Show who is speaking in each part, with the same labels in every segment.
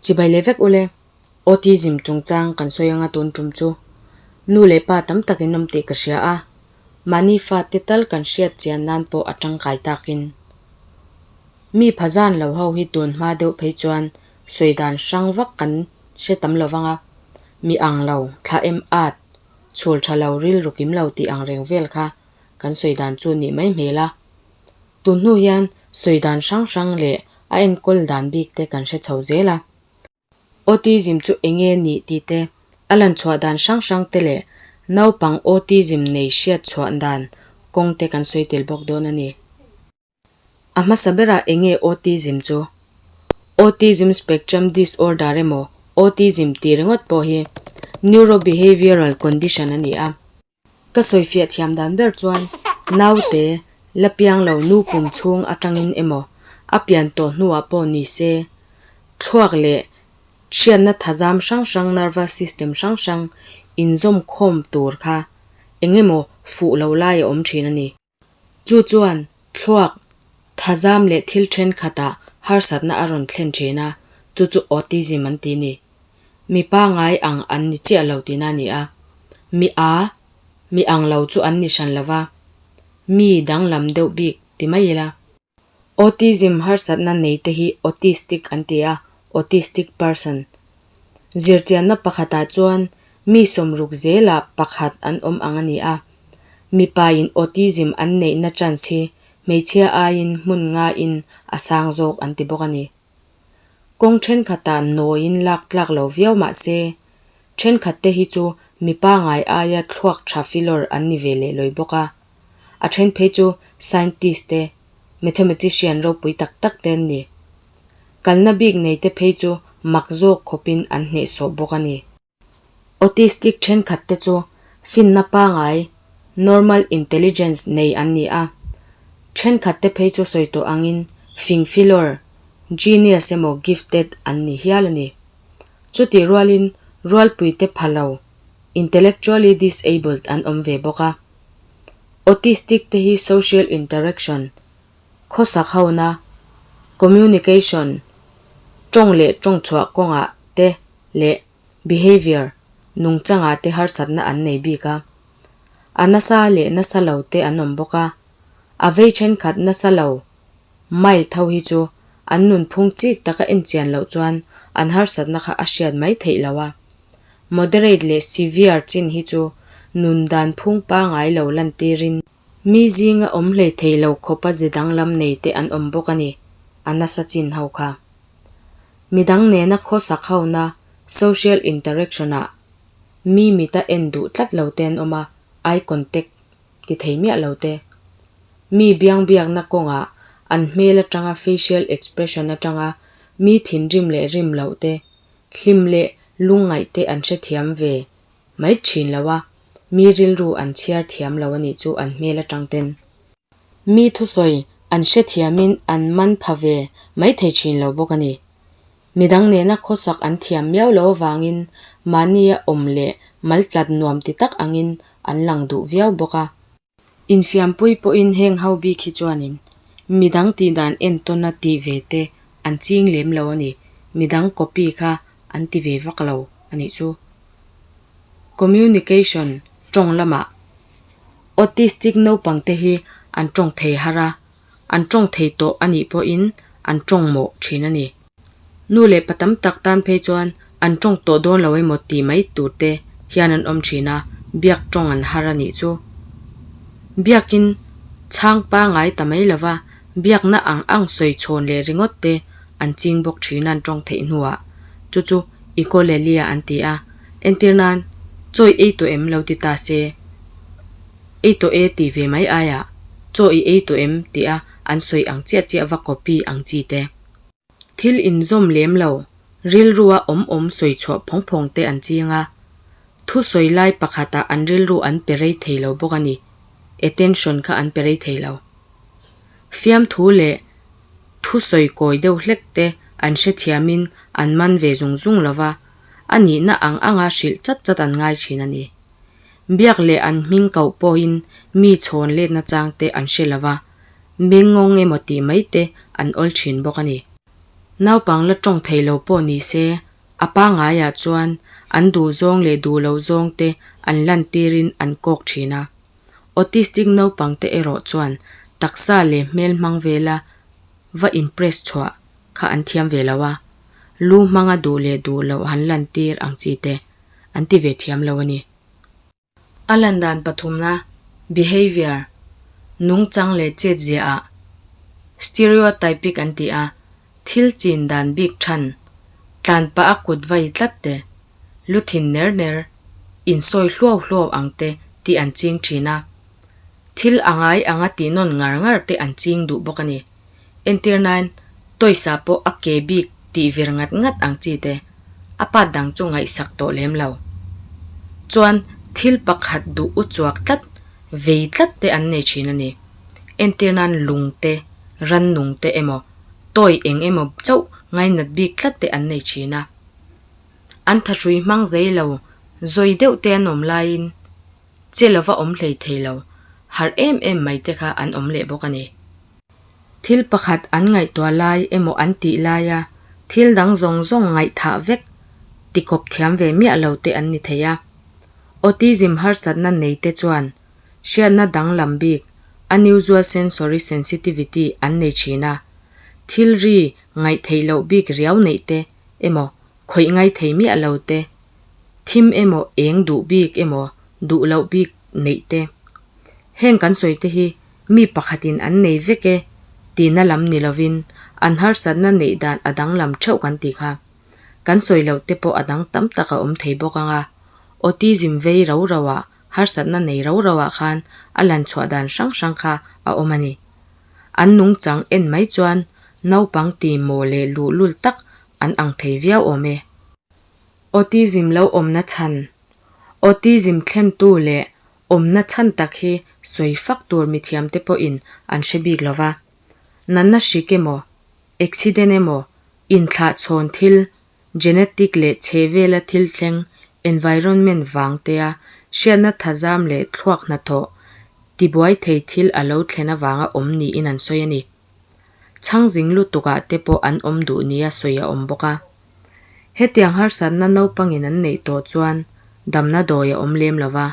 Speaker 1: Chibai leh vek ule. Autism chungchang kan sawi anga tun tum chu nu leh pa tam tak in awm tih ka hria a, mahni fate tal kan hriat chian nan pawh a tangkai takin. Mi phazan lo ho hi tun hma deuh phei chuan sawi dan hrang vak kan hre tam lo vang a, mi ang lo, thla em at, chhul tha lo, rilru kim lo tih ang reng vel kha kan sawi dan chu nih mai hmel a. Tun hnu hian sawi dan hrang hrang leh a enkawl dan bik te kan hre chho zel a. Autism chu enge nih tih te, a lan chhuah dan hrang hrang te leh naupang autism nei hriat chhuah dan kawng te kan sawi tel bawk dawn a ni. A hmasa berah enge autism chu? Autism spectrum disorder emaw autism tih ringawt pawh hi neurobehavioral condition a ni a. Ka sawifiah thiam dan ber chuan naute la piang lo nu pum chhung atangin emaw a pian tawh hnuah pawh ni se thluak leh hriatna thazam hrang hrang nervous system hrang hrang inzawm khawm tur kha eng emaw fuh lo lai a awm thin a ni. Chu chuan thluak thazam leh thil thenkhatah harsatna a rawn thlen thin a, chu chu autism an ti ni. Mi pangai ang an ni chiah lo tihna a ni a. Mi a, mi ang lo chu an ni hran lo va, mi danglam deuh bik ti mai ila. Autism harsatna nei te hi autistic an ti a, autistic person. Zirchianna pakhatah chuan mi sawmruk zelah pakhat an awm ang a ni a. Mipain autism an neihna chance hi hmeichhia aiin hmun ngaiin a sang zawk an ti bawk a ni. Kawng thenkhatah nawiin lak tlak lo viau mah se, thenkhatte hi chu mi pangai aia thluak tha filawr an ni ve leh lawi bawk a. A then phei chu scientist te, mathematician ropui tak tak te an ni. Kalna bik nei te phei chu mak zawk khawpin an hnehsawh bawk a ni. Autistic thenkhat te chu finna pangai, normal intelligence, nei an ni a. Thenkhat te phei chu sawi tawh angin fing filawr, genius emaw gifted an ni hial a ni. Chutih rualin rualpui te pha lo, intellectually disabled, an awm ve bawk a. Autistic te hi social interaction, khawsak hona, communication, tawng leh tawng chhuah kawngah te leh behavior, nungchangah te harsatna an nei bik a. A nasa leh nasa lo te an awm bawk a. A vei thenkhat nasa lo, mild ho hi chu an nunphung chik taka enchian loh chuan an harsatna kha a hriat mai theih lo a. Moderate leh severe chin hi chu nun dan phung pangai lo lantirin mi zinga awm hlei thei lo khawpa ze danglam nei te an awm bawk a ni, a nasa chin ho kha. Midang nena khawsak hona, social interaction, ah mi mita en duh tlat lo te an awm a, eye contact ti thei miah lo te. Mi biang biakna kawngah an hmel atanga facial expression atanga mi thinrim leh rim loh te, hlim leh lungngaih te an hrethiam ve mai thin lo a, mi rilru an chhiar thiam lo a nih chu an hmel atang ten. Mi thusawi an hrethiamin an man pha ve mai thei thin lo bawk a ni. Midang nena khawsak an thiam miau lo avangin mahnia awm leh maltlat nuam ti tak angin an lang duh viau bawk a. Infiampui pawhin heng ho bik hi chuanin midang tihdan entawna tih ve te an ching lem lo a ni, midang copy kha an ti ve vak lo a nih chu. Communication tawng lamah autistic naupang te hi an tawng thei har a, an tawng thei tawh a nih pawhin an tawng mawh thin a ni. Nu leh pa tam tak tan phei chuan an tawng tawh dawn lo emaw tih mai tur te hian an awm thin a, biak tawng an har a nih chu. Biakin chhang pangai ta mai lova biakna ang ang sawi chhawn leh ringawt te an ching bawk thin a an tawng theih hnuah. Chu chu Echolalia an ti a, entir nan chaw i ei tawh em lo ti ta se. Ei tawh e tih ve mai aiah chaw i ei tawh em tih a an sawi ang chiah chiah va copy ang chi te. Thil inzawm lem lo, rilrua awm awm sawi chhuah phawng phawng te an ching a. Thu sawi lai pakhatah an rilru an pe rei thei lo bawk a ni. Attention kha an pe rei thei lo. Fiamthu leh thu sawi kawi deuh hlek te an hrethiamin an man ve zung zung lo va, a nihna ang anga hrilh chat chat an ngai thin a ni. Biak leh an hming koh pawhin mi chhawn letna chang te an hre lo va, mengawng emaw tih mai te an awl thin bawk a ni. Naupang la tawng thei lo pawh ni se, a pangaiah chuan an duhzawng leh duh loh zawng te an lantirin an kawk thin a. Autistic naupang te erawh chuan taksa leh hmel hmang vela va impress chhuah kha an thiam ve lo a, lu hmanga duh leh duh loh han lantir ang chi te an ti ve thiam lo a ni. A lan dan pathumna, behaviour, nungchang leh chetziah ah stereotypic an ti a, thil chin dan bik than, tlan pah a kut vai tlat te, lu thin ner ner, insawi hluau hluau ang te tih an ching thin a. Thil a ngai anga tih nawn ngar ngar te an ching duh bawk a ni. Entirnain, toys ah pawh a ke bik tih vir ngat ngat ang chi te, a part dang chu ngaihsak tawh lem lo. Chuan thil pakhat duh u chuak tlat, vei tlat te an nei thin a ni. Entirnain lung te, rannung te emaw, toy eng emaw chauh ngainat bik tlat te an nei thin a. An thahrui hmang zei lo, zawi deuh te an awm laiin, Che lova awm hlei thei lo, harh em em mai te kha an awm leh bawk a ni. Thil pakhat an ngaihtuah lai emaw an tih laia thil dang zawng zawng ngaihthah vek tikawp thiam ve miah lo te an ni thei a. Autism harsatna nei te chuan hriatna danglam bik, unusual sensory sensitivity, an nei thin a. Thil ri ngaih theih loh bik riau neih te emaw khawih ngai thei miah lo te, thim emaw eng duh bik emaw duh loh bik neih te. Heng kan sawi te hi mi pakhatin an nei vek e tihna lam ni lovin an harsatna neih dan a danglam theuh kan tih kha. Kan sawi loh te pawh a dang tam tak a awm thei bawk ang a, autism vei rau rau ah harsatna nei rau rau ah khan a lan chhuah dan hrang hrang kha a awm a ni. An nungchang en mai chuan naupang ti maw leh luhlul tak an ang thei viau awm e. Autism lo awmna chhan, Autism thlentu leh awmna chhan tak hi sawi fak tur mithiamte pawhin an hre bik lo va. Natna hrik emaw, accident emaw, inthlahchhawn thil, genetic leh chhehvela thil thleng, environment vang tea hriatna thazam leh thluak hnathawh tibuai thei thil a lo thlen avanga awm niin an sawi a ni. Chhangzing lutukah te pawh an awm duh nia sawi a awm bawk a. Hetiang harsatna naupangin an neih tawh chuan damna dawi a awm lem lo va.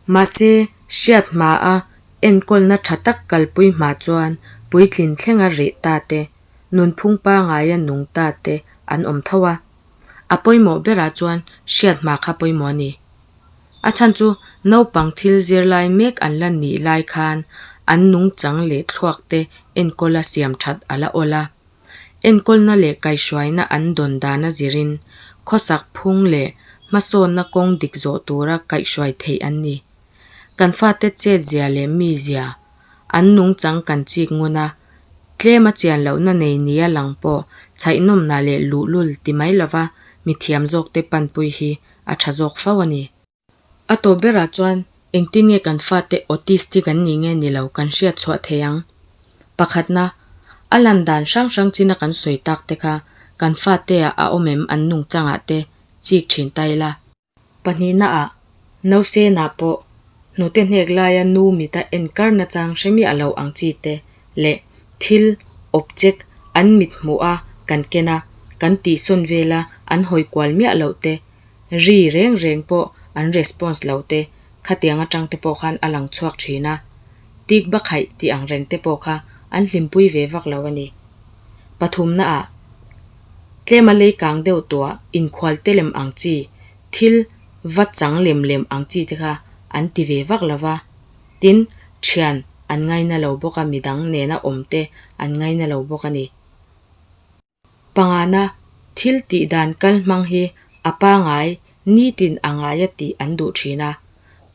Speaker 1: Mahse, hriat hma a enkawlna tha tak kalpui hma chuan puitlin thlenga reh ta te, nunphung pangaia nung ta te an awm tho a. A pawimawh berah chuan hriat hma kha pawimawh a ni. A chhan chu naupang thil zir lai mek an la nih lai khan an nungchang leh thluak te enkawla siam that a la awl a. Enkawlna leh kaihhruaina an dawn dana zirin khawsak phung leh hmasawnna kawng dik zawh tura kaihhruai theih an ni. Kan fate chetzia leh mizia, an nungchang kan chik ngun a, tlema chian lohna nei nia lang pawh chhaihnawmna leh luhlul ti mai lova mithiam zawkte panpui hi a tha zawk fo a ni. A tawp berah chuan engtin nge kan fate autistic an nih nge ni lo kan hriat chhuah thei ang? Pakhatna, a lan dan hrang hrang china kan sawi tak te kha kan fate ah a awm em an nungchangah te chik thin ta ila. Pahnihna ah, nausenah pawh hnute hnek laia nu mita enkar nachang hre miah lo ang chi te leh thil, object, an mit hmuh a kan ken a, kan tihsawn vela an hawi kual miah loh te, ri reng reng pawh an response lo te, khatiang atang te pawh khan a lang chhuak thin a, tik bakhaih tih ang reng te pawh kha an hlimpui ve vak lo a ni. Pathumna ah, tlema lei kang deuh tuah inkhual te lem ang chi, thil va chang lem lem ang chi te kha an ti ve vak lo va, tin, thian an ngaina lo bawk a midang nena awm te an ngaina lo bawk a ni. Pangana, thil tih dan kal hmang hi a pangai nitin a ngai a tih an duh thin a,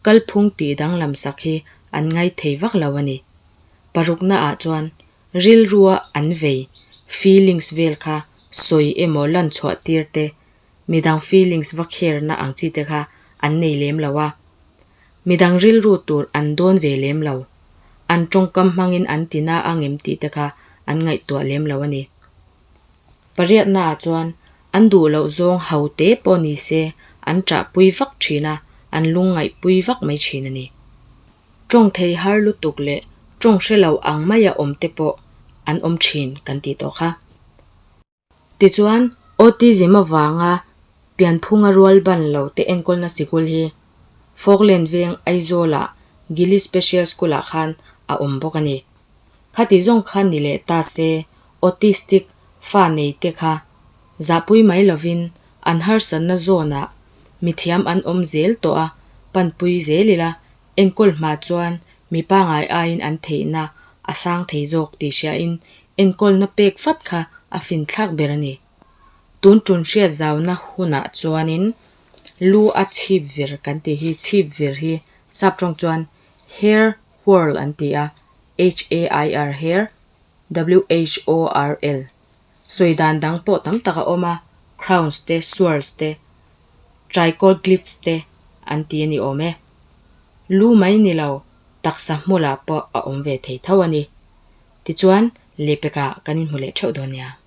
Speaker 1: kalphung tih danglam sak hi an ngai thei vak lo a ni. Parukna ah chuan rilrua an vei, feelings, vel kha sawi emaw lan chhuah tir te, midang feelings va kherna ang chi te kha an nei lem lo a. Midang rilru tur an dawn ve lem lo. An tawngkam hmangin an ti na ang em tih te kha an ngaihtuah lem lo a ni. Pariatna ah chuan an duh loh zawng ho te pawh ni se an ṭahpui vak thin a, an lungngaihpui vak mai thin a ni. Tawng thei har lutuk leh tawng hre lo ang maia awm te pawh an awm thin kan tih tawh kha. Tichuan, autism avanga pianphunga rual ban lo te enkawlna sikul hi Falkland veng Aizawl-ah Gili Special School-ah khan a awm bawk a ni. Khati zawng kha ni leh ta se, autistic fa nei te kha zahpui mai lovin an harsatna zawnah mithiam an awm zel tawh a, panpui zel ila enkawl hma chuan mi pangai aiin an theihna a sang thei zawk tih hriain enkawlna pek vat kha a finthlak ber a ni. Tun tun hriat zauna hunah chuanin lu a chhip vir kan tih hi chhip vir hi sap tawng chuan hair whorl an ti a, H-A-I-R hair, W-H-O-R-L. Sawi dan dang pawh tam tak a awm a, crowns te, swirls te, tricoglyphs te an ti a ni awm e. Lu mai ni lo, taksa hmulah pawh a awm ve thei tho a ni. Tichuan, lehpekah kan inhmu leh theuh dawn nia.